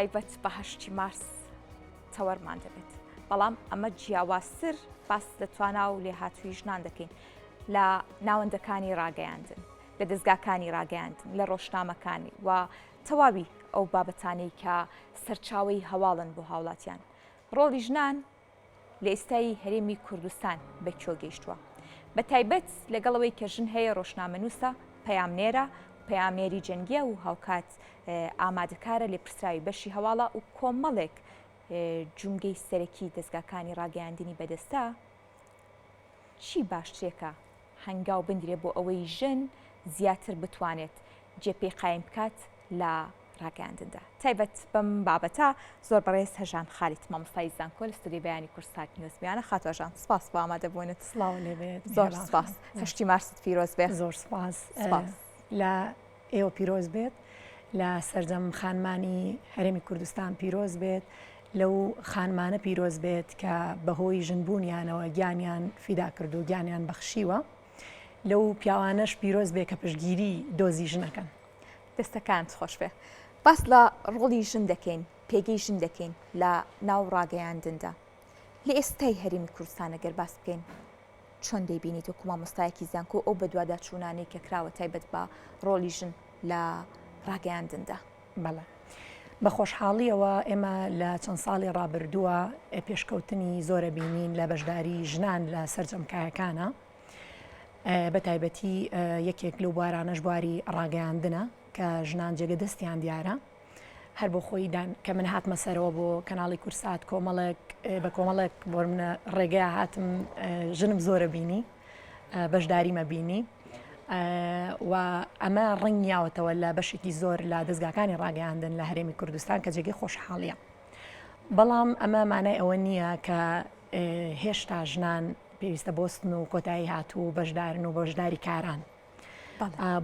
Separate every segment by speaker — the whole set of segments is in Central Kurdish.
Speaker 1: تایبەت بە هەشتی مارس تەوەرمان دەبێت، بەڵام ئەمە جیاوازتر باس لە توانا و لێهاتووی ژنان دەکەین لە ناوەندەکانی ڕاگەیاندن، لە دەزگاکانی ڕاگەیاندن، لە ڕۆژنامەکانی و تەواوی ئەو بابەتانەی کە سەرچاوەی هەواڵن بۆ هاوڵاتیان. ڕۆڵی ژنان لە ئێستای هەرێمی کوردستان بە کوێ گەیشتووە؟ بە تایبەت لەگەڵ ئەوەی کە ژن هەیە ڕۆژنامەنووسە، پەیامنێرە، پەیامنێری جەنگییە و هاوکات ئامادەکارە، لێپرسراوی بەشی هەواڵە و کۆمەڵێک جومگەی سەرەکی دەزگاکانی ڕاگەیاندنی بەدەستە، چی باشترێکە هەنگاو بندرێ بۆ ئەوەی ژن زیاتر بتوانێت جێ پێی قایم بکات لە ڕاگەیاندندا تایبەت بەم بابەتە زۆر بەڕێز هەژان خالید مامۆستای زانکۆ لە ستۆدیۆی بەیانی کوردسات نیوز میوانە خاتوو هەژان سپاس بۆ ئامادەبوونت
Speaker 2: سڵاو لێ بێت
Speaker 1: زۆر سپاس هەشتی مارست پیرۆز بێ
Speaker 2: زۆر سپاس
Speaker 1: سپاس
Speaker 2: لە ئێوە پیرۆز بێت لە سەرجەم خانمانی هەرێمی کوردستان پیرۆز بێت لەو خانمانە پیرۆز بێت کە بەهۆی ژنبوونیانەوە گیانیان فیدا کرد و گیانیان بەخشیوە لەو پیاوانەش پیرۆز بێ کە پشتگیری دۆزی ژنەکەن.
Speaker 1: دەستەکانت خۆش بێ. باس لە ڕۆڵی ژن دەکەین، پێگەی ژن دەکەین لە ناو ڕاگەیاندندا. لە ئێستای هەرێمی کوردستان ئەگەر باس بکەین چۆن دەیبینیت وەکو مامۆستایەکی زانکۆ ئەو بەدواداچوونانەی کە کراوە تایبەت بە ڕۆڵی ژن لە ڕاگەیاندندا؟
Speaker 2: بەڵێ. بە خۆشحاڵییەوە ئێمە لە چەند ساڵی ڕابردووە پێشکەوتنی زۆرە بینین لە بەشداری ژنان لە سەرجەم کایەکانە. بە تایبەتی یەکێک لەو بوارانەش بواری ڕاگەیاندنە کە ژنان جێگە دەستیان دیارە. هەر بۆ خۆی دان کە من هاتمە سەرەوە بۆ کەناڵی کورسات کۆمەڵێک بە کۆمەڵێک بۆ منە ڕێگەیا هاتم ژنم زۆرە بینی بەشداریمە بینی و ئەمە ڕەنگیاوەتەوە لە بەشێکی زۆر لە دەستگاکانی ڕاگەیاندن لە هەرێمی کوردستان کە جێگەی خۆشحاڵیە بەڵام ئەمە مانای ئەوە نییە کە هێشتا ژنان پێویستە بۆستن و کۆتایی هاتوو بەشدارن و بەشداری کاران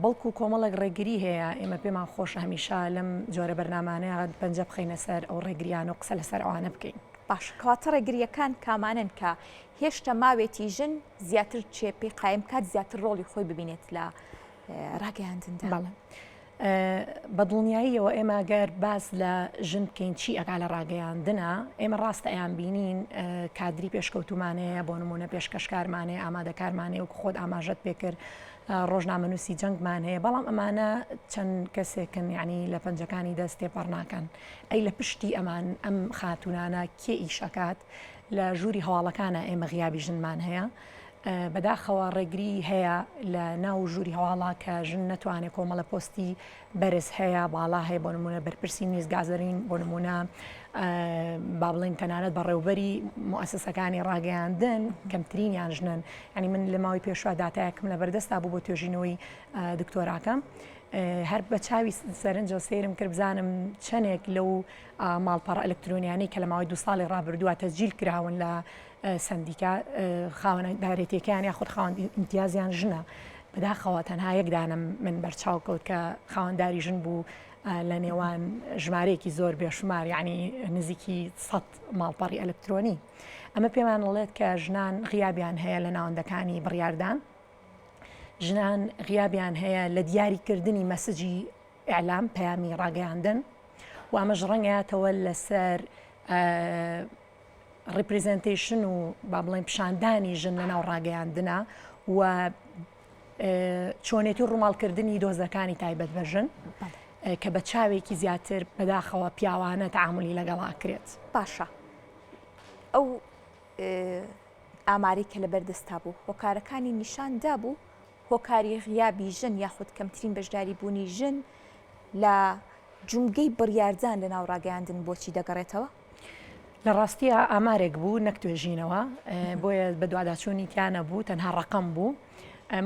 Speaker 2: بەڵکو کۆمەڵێک ڕێگری هەیە، ئێمە پێمان خۆشە هەمیشە لەم جۆرە بەرنامانەیە پەنجە بخەینە سەر ئەو ڕێگریانە و قسە لەسەر ئەوانە بکەین.
Speaker 1: باشە کەواتە ڕێگرییەکان کامانەن کە هێشتا ماوێتی ژن زیاتر چێ پێی قایم بکات زیاتر ڕۆڵی خۆی ببینێت لە ڕاگەیاندندا؟
Speaker 2: بەڵێ. بە دڵنیاییەوە ئێمە گەر باس لە ژن بکەین چی ئەکا لە ڕاگەیاندنا ئێمە ڕاستە ئەیان بینین کادری پێشکەوتومان هەیە بۆ نمونە پێشکەشکارمان هەیە ئامادەکارمان هەیە وەکو خۆت ئاماژەت پێکرد ڕۆژنامەنووسی جەنگمان هەیە بەڵام ئەمانە چەند کەسێکن یعنی لە پەنجەکانی دەست تێپەڕ ناکەن ئەی لە پشتی ئەمان ئەم خاتونانە کێ ئیشەکات لە ژووری هەواڵەکانە ئێمە غیابی ژنمان هەیە بەداخەوە ڕێگری هەیە لە ناو ژووری هەواڵا کە ژن نەتوانێت کۆمەڵە پۆستی بەرز هەیە باڵا هەیە بۆ نمونە بەرپرسی نیوز گازەرین بۆ نمونە با بڵێن تەنانەت بەڕێوبەری موسسەکانی ڕاگەیاندن کەمترینیان ژنن ینی من لە ماوەی پێشوە داتایەکم لە بەردەستا بوو بۆ توێژینەوەی دکتۆراکەم هەر بە چاوی سەرنجەوە سەیرم کرد بزانم چەندێک لەو ماڵپەڕە ئەلکترۆنیانەی کە لە ماوەی دو ساڵی ڕابردووە تەسجیل کراون لە سەندیکا خاوەندارێتیەکەیان یاخود خاوەن ئیمتیازیان ژنە بەداخەوە تەنها یەک دانەم من بەرچاو کەوت کە خاوەنداری ژن بوو لە نێوان ژمارەیەکی زۆر بێشمار یعنی نزیکی سە ماڵپەڕی ئەلکترۆنی ئەمە پێمان دەڵێت کە ژنان غیابیان هەیە لە ناوەندەکانی بڕیاردان ژنان غیابیان هەیە لە دیاریکردنی مەسجی ئیعلام پەیامی ڕاگەیاندن و ئەمەش ڕەنگاتەوە لەسەر representation و با بڵێن پیشاندانی ژن لەناو ڕاگەیاندنا و چۆنێتی ڕووماڵکردنی دۆزەکانی تایبەت بە ژن کە بە چاوێکی زیاتر بەداخەوە پیاوانە تعاملی لەگەڵا کرێت.
Speaker 1: باشە ئەو ئامارەی کە لەبەردەستا بوو هۆکارەکانی نیشان دابوو هۆکاری غیابی ژن یاخود کەمترین بەشداری بوونی ژن لە جومگەی بڕیاردان لە ناو ڕاگەیاندن بۆچی دەگەڕێتەوە؟
Speaker 2: لە ڕاستیا ئامارێک بوو نەک توێژینەوە بۆیە بەدواداچوونی تیا نەبوو تەنها ڕەقەم بوو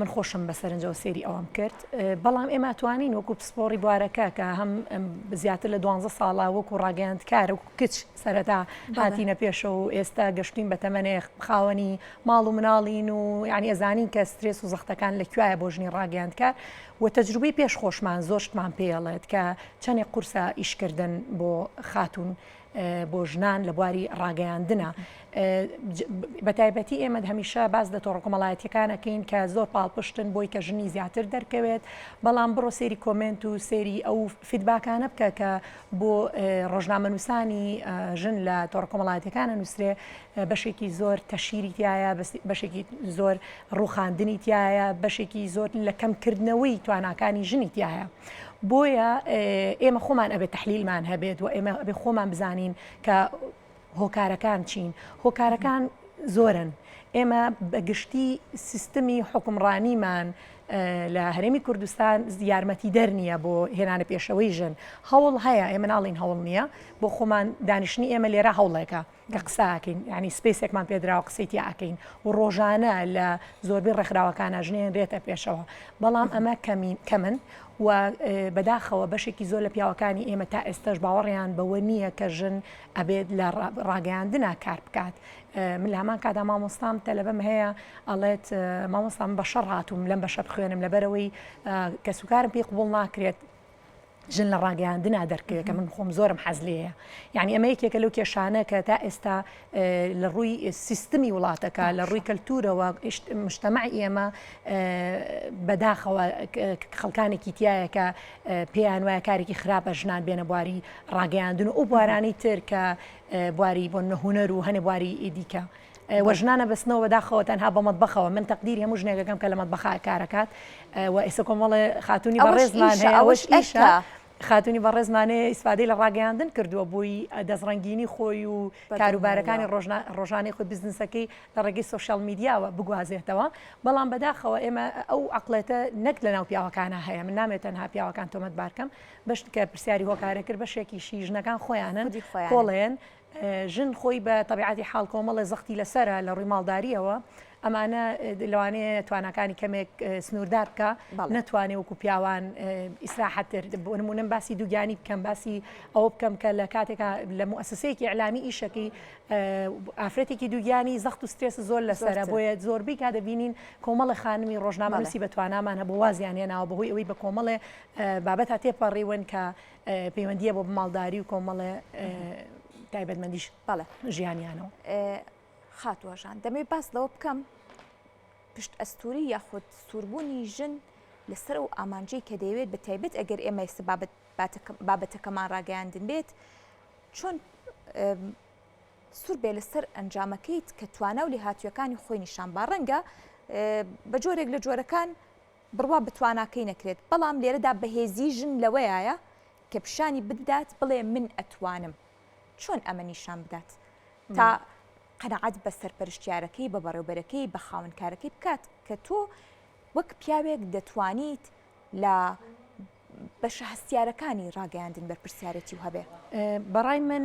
Speaker 2: من خۆشم بە سەرنجەوە سەیری ئەوەم کرد بەڵام ئێمە توانین وەکو پسپۆڕی بوارەکە کە هەم زیاتر لە دوانزە ساڵە وەکو ڕاگەیاندکار وەکو کچ سەرەتا هاتینە پێشەوە و ئێستا گەشتین بە تەمەنێ خاوەنی ماڵ و مناڵین و یعنی ئەزانین کە سترێس و زەختەکان لە کوایە بۆ ژنی ڕاگەیاندکار و تەجروبەی پێش خۆشمان زۆر شتمان پێڵێت کە چەندێک قورسە ئیشکردن بۆ خاتوون. بۆ ژنان لە بواری ڕاگەیاندنە. بە تایبەتی ئێمە هەمیشە باس لە تۆڕە کۆمەڵایەتیەکان ئەکەین کە زۆر پاڵپشتن بۆی کە ژنی زیاتر دەرکەوێت، بەڵام بڕۆ سەیری comment و سەیری ئەو feedback انە بکە کە بۆ ڕۆژنامەنووسانی ژن لە تۆڕە کۆمەڵایەتیەکان ئەنووسرێ، بەشێکی زۆر تەشیری تایە، بەشێکی زۆر ڕووخاندنی تایە، بەشێکی زۆر لە کەمکردنەوەی تواناکانی ژنی تایە. بۆیە ئێمە خۆمان ئەبێت تەحلیلمان هەبێت و ئێمە ئەبێ خۆمان بزانین کە هۆکارەکان چین؟ هۆکارەکان زۆرن. ئێمە بە گشتی سیستمی حوکمڕانیمان لە هەرێمی کوردستان یارمەتیدەر نییە بۆ هێنانە پێشەوەی ژن. هەوڵ هەیە، ئێمە ناڵێین هەوڵ نییە، بۆ خۆمان دانیشتنی ئێمە لێرە هەوڵێکە کە قسە ئەکەین، یانی space ێکمان پێدراوە قسەی تیا ئەکەین و ڕۆژانە لە زۆربەی ڕێکخراوەکانا ژن هێنرێتە پێشەوە، بەڵام ئەمە کەمن و بەداخەوە بەشێکی زۆر لە پیاوەکانی ئێمە تا ئێستاش باوەڕیان بەوە نییە کە ژن ئەبێت لە ڕاگەیاندنا کار بکات. من لە هەمان کاتا مامۆستام تەلەبەم هەیە ئەڵێت مامۆستا من بە شەڕ هاتووم لەم بەشە بخوێنم لەبەرەوەی کەسوکارم پێی قبوڵ ناکرێت ژن لە ڕاگەیاندنا دەرکەوێت کە من خۆم زۆرم حەز لێیە یعنی ئەمە یەکێکە لەو کێشانە کە تا ئێستا لە ڕووی سیستمی وڵاتەکە لە ڕووی کەلتورەوە مجتەمەعی ئێمە بەداخەوە خەڵکانێکی تایە کە پێیان وایە کارێکی خراپە ژنان بێنە بواری ڕاگەیاندن و ئەو بوارانەی تر کە بواری بۆ هونەر و هەنێ بواری دیکە وە ژنانە بەستنەوە بەداخەوە تەنها بە مەتبەخەوە من تەقدیری هەموو ژنێکەکەم کە لە مەتبەخا کارەکات و ئێستا کۆمەڵێ خاتونی بەڕێزمان هەیە ئەوەش ئیشە خاتونی بەڕێزمان هەیە ئیسفادەی لە ڕاگەیاندن کردووە بۆی دەستڕەنگینی خۆی و کاروبارەکانی ڕۆژانەی خۆی بزنسەکەی لە ڕێگەی social media وە بگوازێتەوە بەڵام بەداخەوە ئێمە ئەو عەقڵێتە نەک لەناو پیاوەکانە هەیە من نامێت تەنها پیاوەکان تۆمەتبار کەم بەش کە پرسیاری هۆکارە کرد بەشێکیشی ژنەکان خۆیانن کۆڵێن ژن خۆی بە تەبیعەتی حاڵ کۆمەڵێ زەختی لەسەرە لە ڕووی ماڵدارییەوە، ئەمانە لەوانەیە تواناکانی کەمێک سنووردار بکا، نەتوانێ وەکو پیاوان ئیسراحەتتر، بۆ نموونە باسی دووگیانی بکەم، باسی ئەوە بکەم کە لە کاتێکا لە موئەسەسەیەکی ئیعلامی ئیشەکەی ئافرەتێکی دووگیانی زەخت و سترێس زۆر لەسەرە، بۆیە زۆربەی کات دەبینین کۆمەڵێ خانمی ڕۆژنامەنووسی بە توانامان هەبوو وازیان هێناوە بەهۆی ئەوەی بە کۆمەڵێ بابەتا تێپەڕیون کە پەیوەندییە بۆ ماڵداری و کۆمەڵێ تایبەتمەندیش
Speaker 1: بەڵێ
Speaker 2: ژیانیانەوە.
Speaker 1: خاتوو هەژان دەمەوێت باس لەوە بکەم پشت ئەستوری یاخود سووربوونی ژن لەسەر ئەو ئامانجەی کە دەیەوێت بە تایبەت ئەگەر ئێمە ئێستا بابەتەکەمان ڕاگەیاندن بێت چۆن سوور بێ لەسەر ئەنجامەکەیت کە توانا و لێهاتوویەکانی خۆی نیشان با ڕەنگە بە جۆرێک لە جۆرەکان بڕوا بە تواناکەی نەکرێت، بەڵام لێرەدا بەهێزیی ژن لەوەیایە کە پیشانی بدات بڵێ من ئەتوانم. چۆن ئەمە نیشان بدات؟ تا قەناعەت بە سەرپەرشتیارەکەی، بە بەڕێوبەرەکەی، بە خاوەنکارەکەی بکات کە تۆ وەک پیاوێک دەتوانیت لە بەشە هەستیارەکانی ڕاگەیاندن بەرپرسیارێتی و هەبێ.
Speaker 2: بەڕای من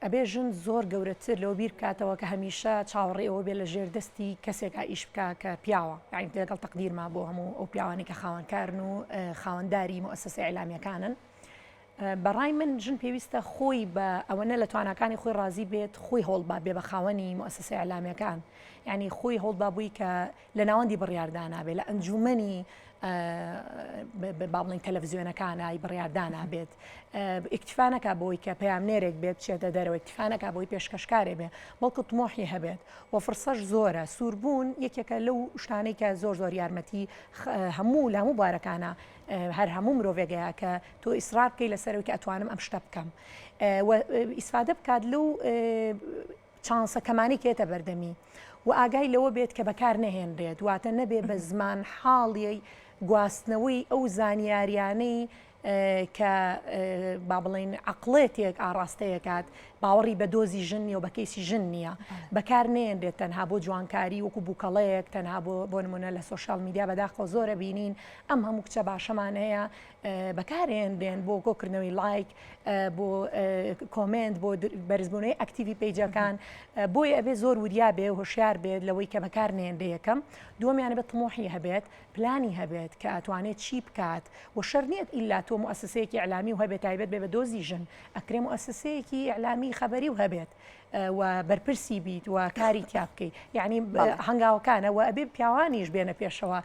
Speaker 2: ئەبێ ژن زۆر گەورەتر لەوە بیر بکاتەوە کە هەمیشە چاوەڕێی ئەوە بێ لە ژێر دەستی کەسێکا ئیش بکا کە پیاوە یانی لەگەڵ تەقدیرما بۆ هەموو ئەو پیاوانەی کە خاوەنکارن و خاوەنداری موئەسەسە ئیعلامیەکانن بەڕای من ژن پێویستە خۆی بە ئەوەنە لە تواناکانی خۆی ڕازی بێت خۆی هەوڵبا بێ بە خاوەنی موئەسەسە ئیعلامیەکان یعنی خۆی هەوڵبا بووی کە لە ناوەندی بڕیاردانا بێت، لە ئەنجوومەنی با بڵێین تەلەڤزیۆنەکانە بڕیاردانا بێت، ئیکتیفا نەکا بەوەی کە پەیامنێرێک بێت بچێتە دەرەوە، ئیکتیفا نەکا بەوەی پێشکەشکارێ بێ، بەڵکو تمۆحی هەبێت و فرسەش زۆرە. سووربوون یەکێکە لەو شتانەی کە زۆر زۆر یارمەتی هەموو لە هەموو بوارەکانە هەر هەموو مرۆڤێک هەیە کە تۆ ئیسرار بکەی لەسەر ئەوەی کە ئەتوانم ئەم شتە بکەم و ئیسفادە بکات لەو چانسە کەمانەی کە یەتە بەردەمی و ئاگای لەوە بێت کە بەکار نەهێنرێت، واتە نەبێ بە زمان حاڵی گواستنەوەی ئەو زانیاریانەی کە با بڵێین عەقڵێتێک ئاڕاستەیەکات باوەڕی بە دۆزی ژن نییە و بە کەیسی ژن نییە بەکار نەیەنرێت تەنها بۆ جوانکاری وەکو بووکەڵەیەک تەنها بۆ بۆ نمونە لە social media بەداخەوە زۆرە بینین ئەم هەموو کچە باشەمان هەیە بەکارێنرێن بۆ کۆکردنەوەی لایک بۆ comment بۆ بەرزبوونەوەی active ی page ەکان بۆیە ئەبێ زۆر وریا بێ و هۆشیار بێت لەوەی کە بەکار نێنرێ یەکەم دووەمیان ئەبێت تموحی هەبێت پلانی هەبێت کە ئەتوانێت چی بکات و شەر نییە ئیلا تۆ موئەسسەیەکی ئیعلامی و هەبێت تایبەت بێ بە دۆزی ژن، ئەکرێ موئەسسەیەکی ئیعلامی خەبەری و هەبێت و بەرپرسی بیت و کاری تیا بکەی یعنی هەنگاوەکانە و ئەبێ پیاوانیش بێنە پێشەوە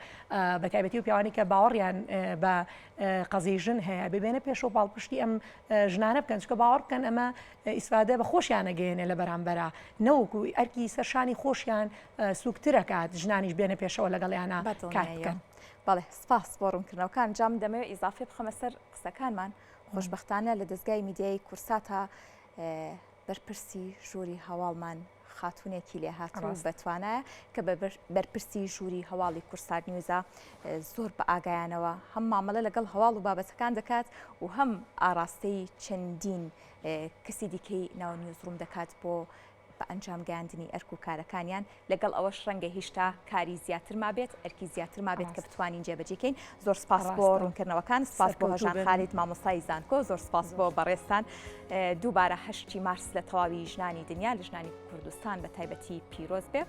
Speaker 2: بە تایبەتی و پیاوانی کە باوەڕیان بە قەزیەی ژن هەیە ئەبێ بێنە پێشەوە پاڵپشتی ئەم ژنانە بکەن چکە باوەڕ بکەن ئەمە ئیسفادە بە خۆشیان ئەگەیەنێ لە بەرامبەرا نەوەکو ئەرکی سەرشانی خۆشیان سوکترەکات ژنانیش بێنە پێشەوە لەگەڵیانە کار بکەن.
Speaker 1: بەڵێ سپاس بۆ ڕوونکردنەوەکان جا من دەمەوێت ئیزافێ بخەمە سەر قسەکانمان خۆشبەختانە لە دەزگای میدیایی کورساتا بەرپرسی ژووری هەواڵمان خاتونێکی لێهاتوو بەتوانایە کە بە بەرپرسی ژووری هەواڵی کورسات نیوزە زۆر بە ئاگایانەوە هەم مامەلە لەگەڵ هەواڵ و بابەتەکان دەکات و هەم ئاراستەی چەندین کەسی دیکەی ناو newsroom دەکات بۆ بە ئەنجام گەیاندنی ئەرک و کارەکانیان، لەگەڵ ئەوەش ڕەنگە هیشتا کاری زیاتر مابێت، ئەرکی زیاتر مابێت کە بتوانین جێبەجێ کەین. زۆر سپاس بۆ ڕوونکردنەوەکان، سپاس بۆ هەژان خالید مامۆستای زانکۆ، زۆر سپاس بۆ بەڕێزتان. دووبارە هەشتی مارس لە تەواوی ژنانی دنیا، لە ژنانی کوردستان بە تایبەتی پیرۆز بێ.